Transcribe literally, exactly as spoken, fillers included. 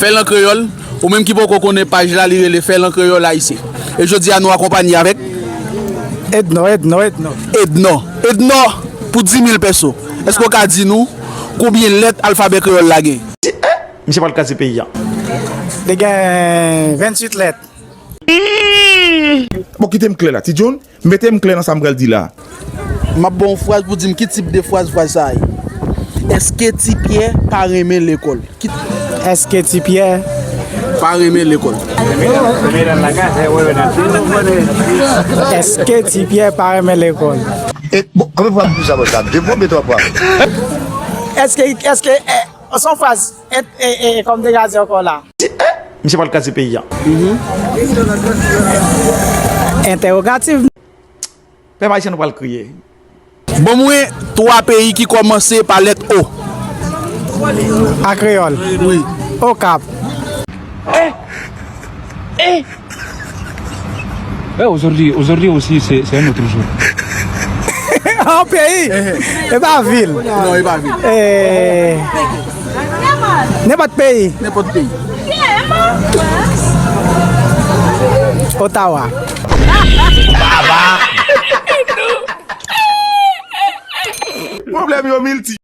Fè l an kreyòl, ou menm ki poko konnen paj la, li rele Fè l an kreyòl ayisyen. E jodi a, nou akonpanye avèk Ednò, Ednò, Ednò. Ednò. Ednò, pou dis mil peso. Èske w ka di nou konbyen lèt alfabè kreyòl la gen? Misye pral kraze peyi a. Li gen venntuit lèt. Bon, kite m klè la. Ti John, mete m klè nan sa m pral di la. M ap ba w yon fraz pou di m ki tip de fraz fraz sa a ye. Èske Ti Pyè pa renmen lekòl? Ki... Èske Ti Pyè pa renmen lekòl? Èske Ti Pyè pa renmen lekòl? E, bon, konbyen fwa m di sa, bon, sa? De fwa oubyen twa fwa? Èske, èske, e, se yon fraz, e, e, e, kòm te ka di ankò la. Misye pral kraze peyi a. Entèwogatif. Pèp ayisyen, nou pral kriye. Ban mwen twa peyi ki kòmanse pa lèt O. A kreyòl. Wi. Okap. Eh! Eh! Eh, aujourd'hui, aujourd'hui aussi, c'est, c'est un autre jour. An peyi. E pa vil. Non, e pa vil. Eh, nenpòt peyi. Nenpòt peyi. Ottawa. Pwoblèm yo milti.